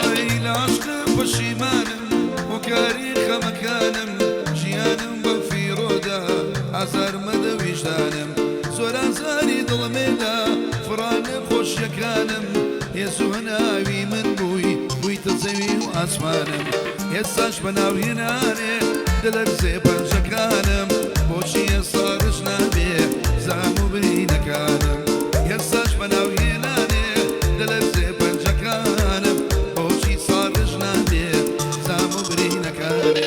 ئای لە عەشقم پەشیمانم، هۆکاری خەمەکانم، ژیانم بە فیڕۆدا، ئازار مەدە ویژدانم، زۆر ئازاری دڵمێدا، فڕانە خۆشیەکانم، هێز و هەناوی من بووی، بوویتە زەوی و ئاسمانم، ئێستاش بە ناو هێنانێ، دەلەرزێ پەنجەکانم، بۆچی ئێستا ڕژ نابێ زام و برینەکانم، ئێستاش بە ناو هێنانێ، دەلەرزێ پەنجەکانم، بۆچی ساڕژ نابێ زام و برینەکانێ.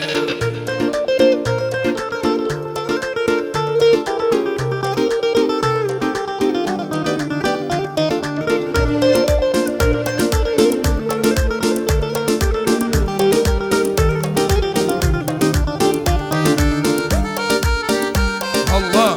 ئەڵڵا.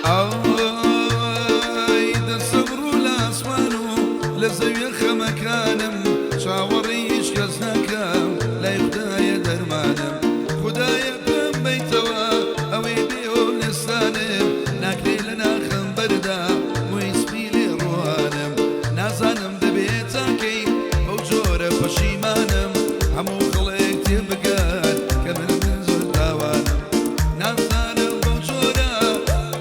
ئای دەستم ڕوو لە ئاسمان و لە زەویە خەمەکانم، چاوەڕێی هیچ کەس ناکەم لای خودایە دەرمانم، خودایە پێم بەیتەوە ئەوەی بێ هۆ لێستانم، ناکرێ لە ناخم بەردا مووی سپی لێ ڕۆوانم، نازانم دەبێ تاکەی بەو جۆرە پەشیمانم، هەموو خەڵک تێبگەن کە من زۆر تاوانم، نازانم بەو جۆرە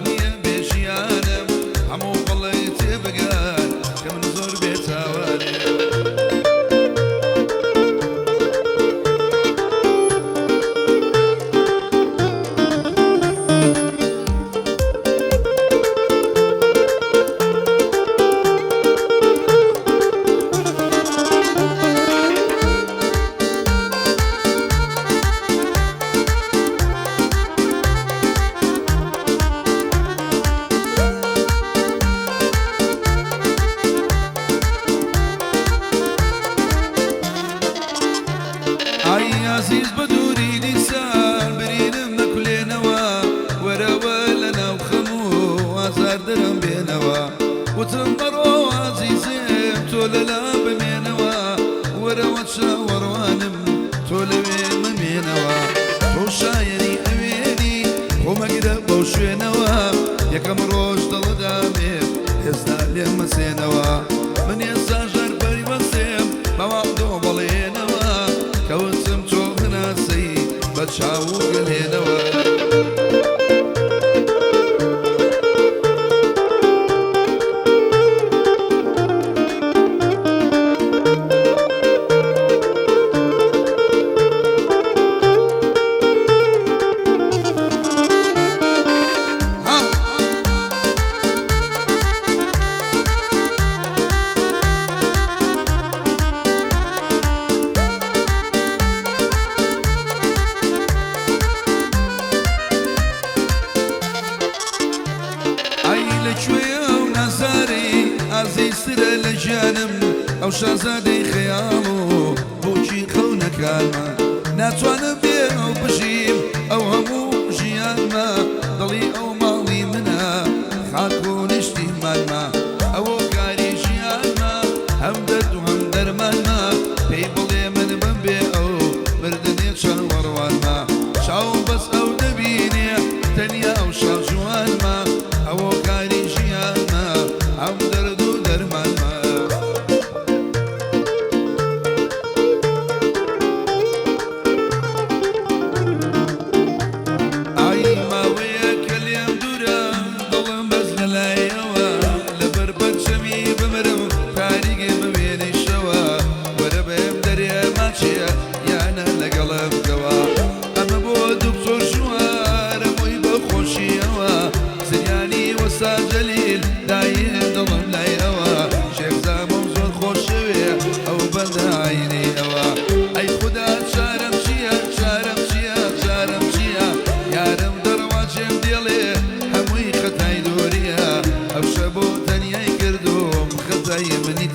نییە بێ ژیانم، هەموو خەڵک تێبگەن کە من زۆر بێتاوانم. ئای ئازیز بە دووری دیسان برینم مەکولێنەوە، وەرەوە لە ناو خەم و ئازار دەرم بێنەوە، وتم بەڕۆ ئازیزم تۆ لەلام بمێنەوە، وەرەوە چاوەڕوانم تۆ لەوێ مەمێنەوە، تۆ شایەنی ئەوێنی خۆ مەگرە بەو شوێنەوە، یەکەم ڕۆژ دڵەدامێ ئێستا لێم مەسێنەوە، من ئێستا ژەر پەیوەستێم بەوام دۆ بەڵێنەوە، کەوتم تۆ هەناسەی بە چاو و گەلێنەوە. ها. ئای لە کوێیە ئەو نازارەی ئازیزترە لە گیانم، ئەو شازادەی خەیاڵ و بووکی خەونەکانمە، ناتوانم بێ ئەو بژیم ئەو هەموو ژیانمە، دڵی ئەو ماڵی منە خاک و نیشتیمانمە، ئەوە کاری ژیانمە هەم دەرد و هەم دەرمانمە، پێی بڵێ من بم بێ ئەو مردنێ چاوەڕوانمە، چاوم بەس ئەو دەبینێ تەنیا ئەو شاجوانمە، ئەوە کاری ژیانمە هەم دەرد و دەرمانمە.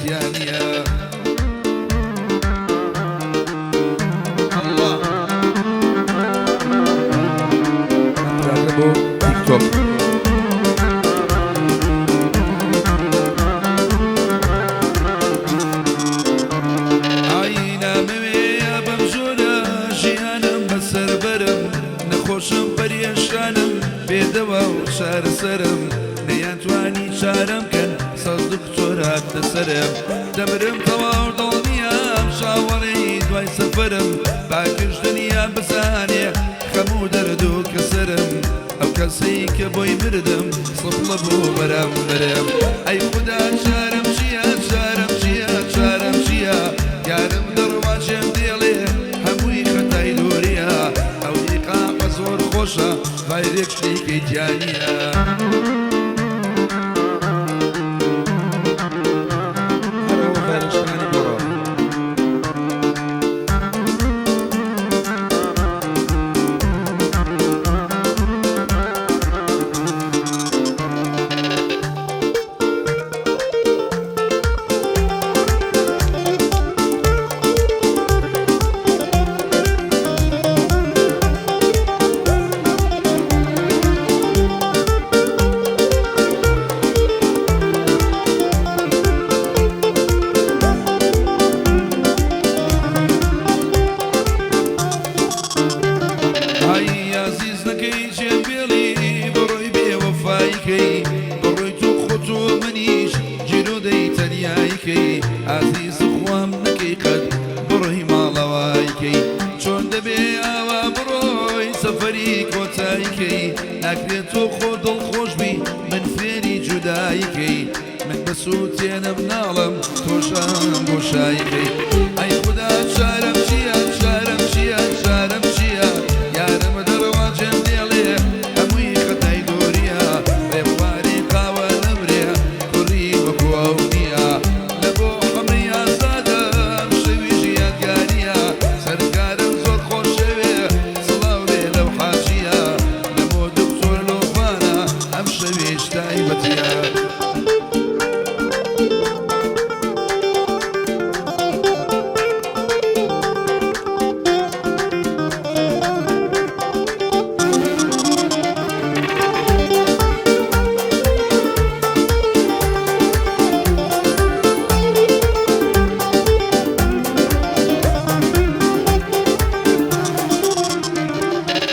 تیا نییە. ئەڵڵا. ئەم تراکە بۆ تیک تۆک. ئای نامەوێ بەم جۆرە ژیانم بەسەر بەرم، نەخۆشم پەرێشانم بێدەوا و چارەسەرم، نەیانتوانی چارەم کەن سەد دکتۆر هاتنە سەرم، دەمرم تەواو دڵنیام چاوەڕێی دوای سەفەرم، با گشت دنیا بزانێ خەم و دەرد و کەسەرم، ئەو کەسەی کە بۆی مردم سپڵە بوو بەرامبەرم. ئەی خودا چارەم چییە، چارەم چییە، چارەم چییە، یارم دەڕوا جێم دێڵێ هەمووی خەتای دووریە، ئەو ئیقاعە زۆر خۆشە ڤایرێک شتێکی تیا نییە. هەر ئەوە ڤایرێک شتەکانی گۆڕاوە. ئای ئازیز نەکەی جێم بێڵی بڕۆی بێوەفایی کەی، بڕۆی تۆ خۆت و منیش گیرۆدەی تەنیایی کەی، ئازیز خوام نەکەی قەت بڕۆی ماڵەوای کەی، چۆن دەبێ ئاوا بڕۆی سەفەری کۆتایی کەی، ناکرێ تۆ خۆ دڵخۆش بی من فێری جودایی کەی، من بەسووتێنم ناڵم تۆشم بۆشایی کەی. ئەی خودا چارەم چییە، چارەم چییە، چارەم چییە، یارم دەڕوا جێم دێڵێ هەمووی خەتای دووریە، ڕێبواری قاوە نەمرێ کوڕی وەکو ئەو نییە، لە بۆ حەمەی ئازادم شەویش یادگاریە، سەرکارم زۆر خۆشەوێ سڵاو لێ لەو حاجیە، لە بۆ دکتۆر لۆڤانە ئەم شەویش تایبەتیە.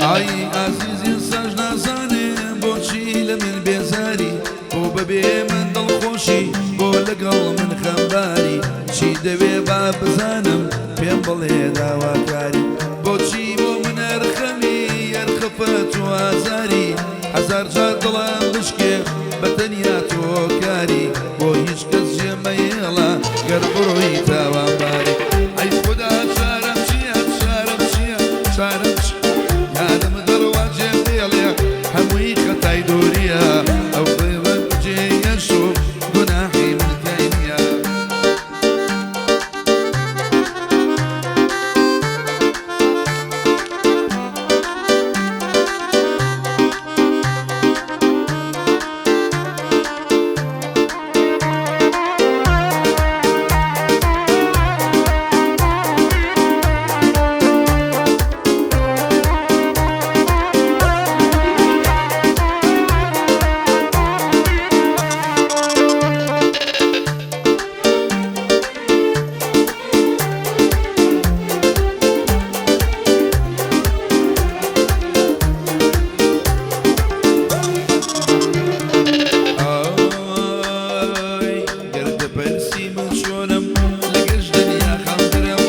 ئای ئازیز ئێستاش نازانم بۆچی لە من بێزاری، بۆ بەبێ من دڵخۆشی بۆ لەگەڵ من خەمباری، چی دەوێ با بزانم پێم بڵێ داواکاری، بۆچی بۆ من ئەرخەمی ئەرخەفەت و ئازاری، هەزار جار دڵم بشکێ بە تەنیا تۆ کاری، بۆ هیچ کەس جێ مەیێڵە گەر بڕۆی تاوانباری. ئەی خودا چارەم چییە، چارەم چییە، چارەم چییە، یارم دەڕوا جێم دێڵێ هەمووی خەتای دووریە، ئەو پەیوەند جێیەش و گوناحی من تیای نییە. ئای گەر دەپرسی من چۆنم لە گشت دنیا خەمترم،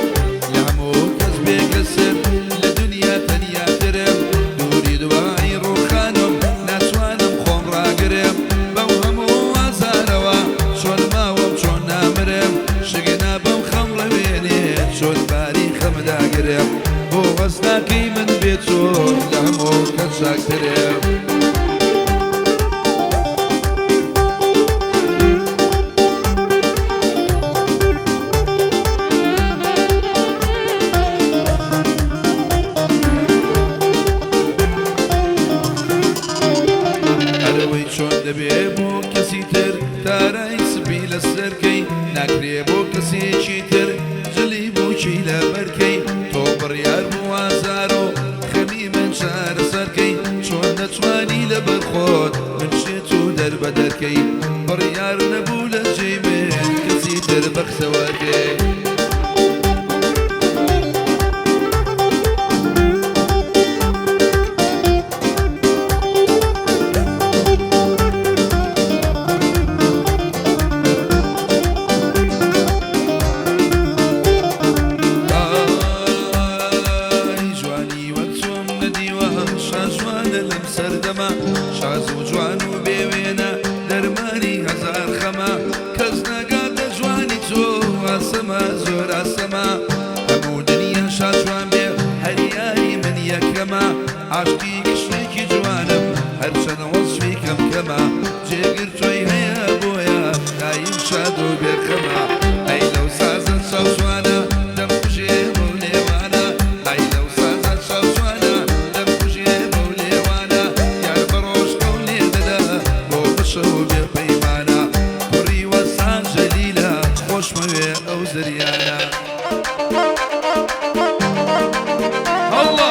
لە هەموو کەس بێکەسم لە دنیا تەنیاترم، دووری دوای ڕووخانم ناتوانم خۆم ڕاگرم، بەو هەموو ئازارەوە چۆن ماوم چۆن نامرم، شک نابم خەم ڕەوێنێ چۆن باری خەم داگرم، بۆ هەست ناکەی من بێ تۆ لە هەموو کەس چاکترم. ئەرەوەی چۆن دەبێ بۆ کەسی تر تارای سپی لە لەسەرکەی ناکرێ بۆ کەسێکی تر جلی بووکی لەبەرکەی تۆ بڕیار بوو ئازار و خەمی من چارەسەرکەی چۆن دەتوانی لەبەر خۆت من شێت و دەربەدەرکەی بڕیار نەبوو لە جێی من کەسی تر بەختەوەرکەی. ئای جوانی وەک تۆم نەدیوە شاجوانە لەم سەردەمە شاز و جوان و بێوێنە دەرمانی هەزار خەمە کەس ناگاتە جوانی تۆ ئاسەمە زۆر ئاسەمە هەموو دنیا شاجوان بێ هەر یاری من یەکەمە عاشقی کشتێکی جوانم هەرچەنە وەسفی کەم کەمە جێگر تۆی هەیە بۆیە دایم شاد و بێخەمە ئەی لەو سازە چاو جوانە دەمکوژێ بەو لێوانە ئەی لەو سازە چاو جوانە دەمکوژێ بەو لێوانە یار بە ڕۆژ قەو لێ دەدا بۆ بە شەو بێ پەیمانە کوڕی وەسان جەلیلە خۆشمەوێ ئەو زریانە. هەڵڵا.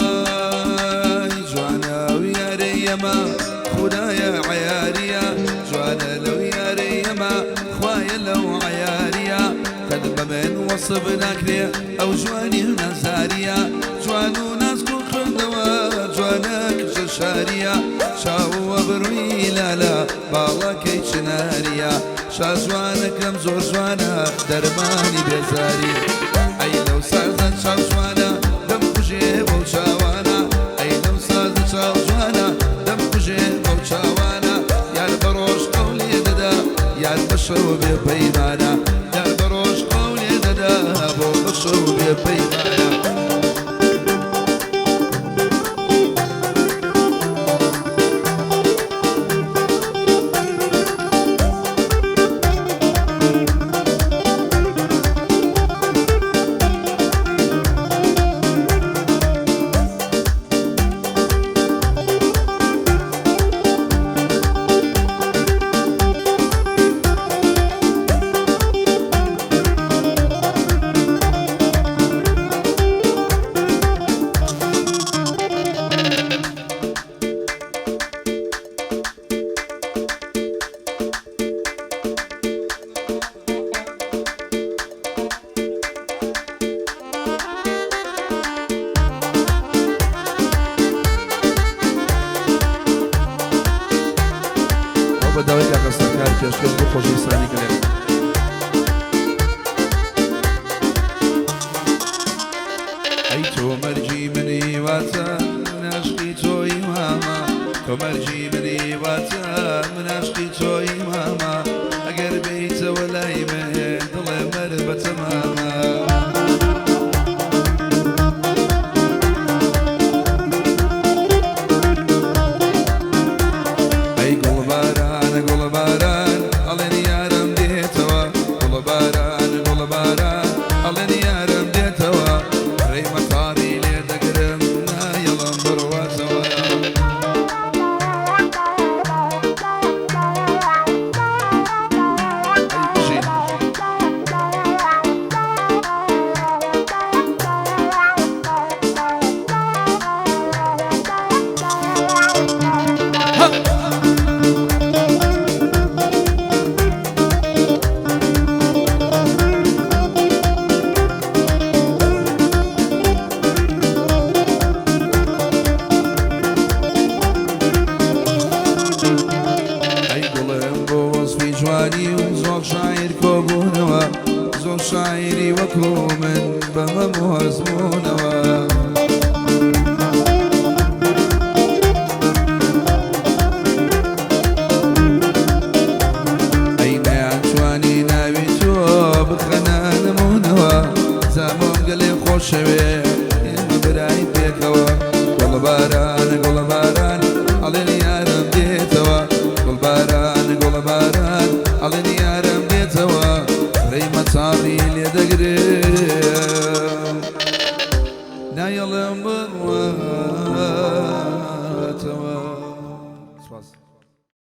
ئای جوانە ئەو یارەی ئەمە خودایە عەیاریە جوانە لەو یارەی ئەمە خوایە لەو عەیاریە قەت بە من وەسف ناکرێ ئەو جوانی و نازاریە جوان و ناسک و خوێندەوە جوانە کچە شاریە چاو و ئەبروی لالە باڵاکەی چناریە شاجوانەکەم زۆر جوانە دەرمانی بێزاریە ئەی لەو سازە چاو جوانە دەمکوژێ بەو چاوانە ئەی لەو سازە چاو جوانە دەمکوژێ بەو چاوانە یار بە ڕۆژ قەو لێ دەدا یار بە شەو بێ پەیمانە یار بە ڕۆژ قەو لێ دەدا بۆ بە شەو بێ پەیمانە. ئەو بە داوای کاکە سەرکار پێشکەش بۆ خۆشەویستانی گەلێ. ئەی تۆ مەرگی منی واتە من عاشقی تۆی مامە تۆ مەرگی منی واتە من عاشقی تۆی مامە ئەگەر بێیتەوە لای من دڵێ مەر بە تەمامە. ئەی گوڵباران گوڵباران ئەڵێن یارم دێتەوە گوڵباران گوڵباران ئەڵێن یارم دێتەوە ڕێی مەتاڕی لێ دەگرم نایەڵم بڕواتەوە. ئەی بژی. ئەی گوڵم بۆ وەسفی جوانی و زۆر شاعیر کۆبوونەوە زۆر شاعیری وەکو من بەمەم و ئەزموونەوە. ئەی نەیانتوانی خۆشەوێ، ئێمە براین پێکەوە. گوڵ باران.